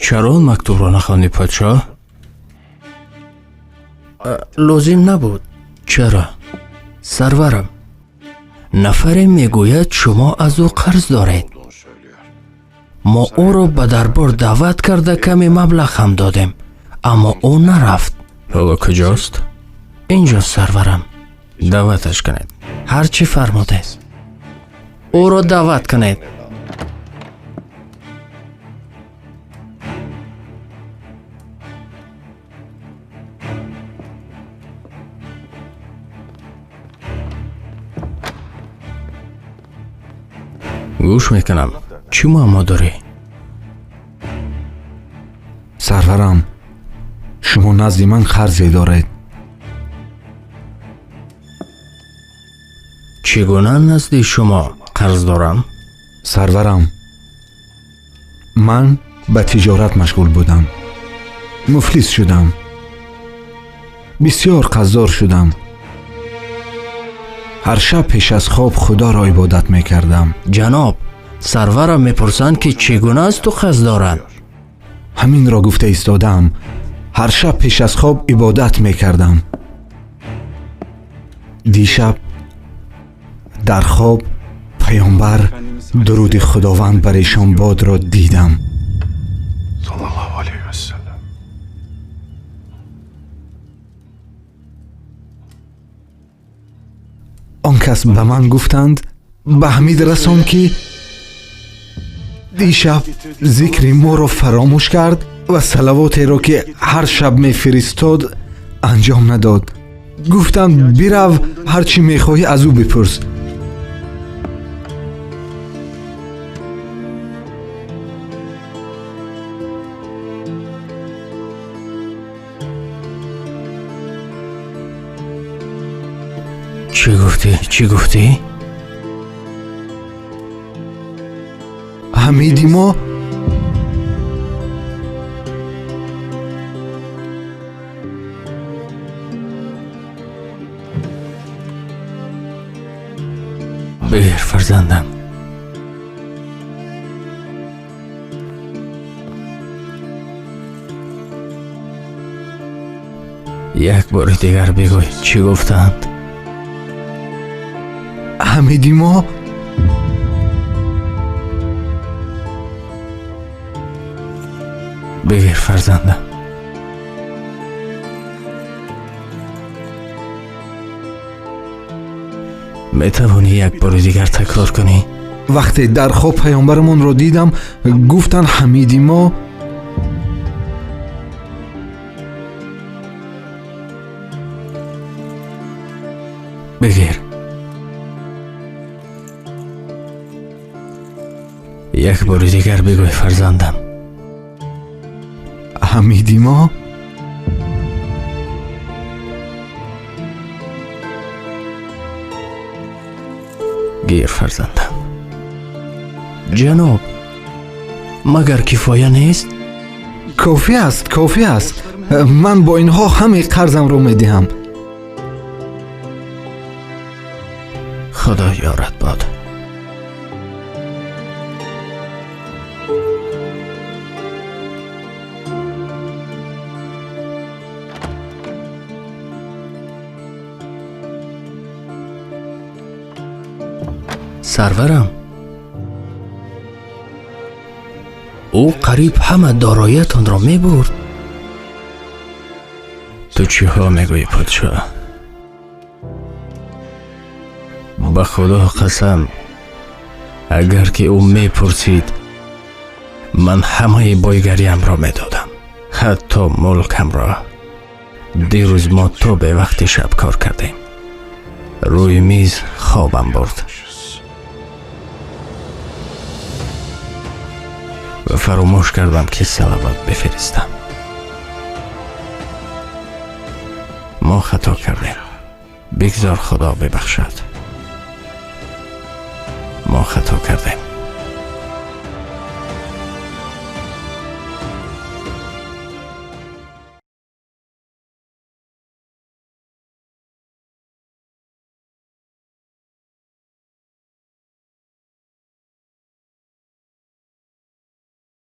Чаро он мактубро нахондӣ, подшоҳ? Лозим набуд. Чаро? Сарварам, нафаре мегӯяд, шумо аз ӯ қарз доред. Мо ӯро ба дарбор даъват карда, каме маблағ ҳам додем, аммо ӯ нарафт. Ҳоло куҷост? Инҷо, сарварам. Даъваташ кунед. Ҳар чӣ фармудед. Ӯро даъват кунед. Гӯш мекунам, чӣ муаммо дорӣ? Сарварам, шумо назди ман қарзе доред. Чӣ гуна назди шумо қарз дорам? Сарварам, ман ба тиҷорат машғул будам, муфлис шудам, бисёр қарздор шудам. Ҳар шаб пеш аз хоб Худоро ибодат мекардам. Ҷаноб, сарварам мепурсанд, ки чӣ гуна аз ту қарз доранд. Ҳаминро гуфта истодаам. Ҳар шаб пеш аз хоб ибодат мекардам. Дишаб дар хоб паёмбар, дуруди Худованд бар эшон бодро, дидам. Саллаллаху алейхи вассалам. Он кас ба ман гуфтанд: ба Ҳамид расон, ки дишаб зикри моро фаромӯш кард ва салавотеро, ки ҳар шаб мефиристод, анҷом надод. Гуфтанд: бирав, ҳар чӣ мехоҳӣ, аз ӯ бипурс. Чӣ гуфтӣ? Чӣ гуфтӣ? Ҳамиди мо. Бигир, фарзандам. Як бори дигар бигӯй, чӣ гуфтанд? Ҳамиди мо. Бигир, фарзандам. Метавонӣ як бори дигар такрор кунӣ? Вақте дар хоб паёмбарамонро дидам, гуфтанд: Ҳамиди мо. Бигир. Як бори дигар бигӯй, фарзандам. Ҳамиди мо. Гир, фарзандам. Ҷаноб, магар кифоя нест? Кофӣ аст, кофӣ аст. Ман бо инҳо ҳамаи қарзамро медиҳам. Худо ёрат бод. Сарварам, ӯ қариб ҳама дороиятонро мебурд. Ту чиҳо мегӯӣ, подшоҳ? Ба Худо қасам, агар ки ӯ мепурсид, ман ҳамаи бойгариамро медодам, ҳатто мулкамро. Дирӯз мо то бевақти шаб кор кардем. Рӯи миз хобам бурд ва фаромӯш кардам, ки салавот бифиристам. Мо хато кардем, бигзор Худо бибахшад. Мо хато кардем.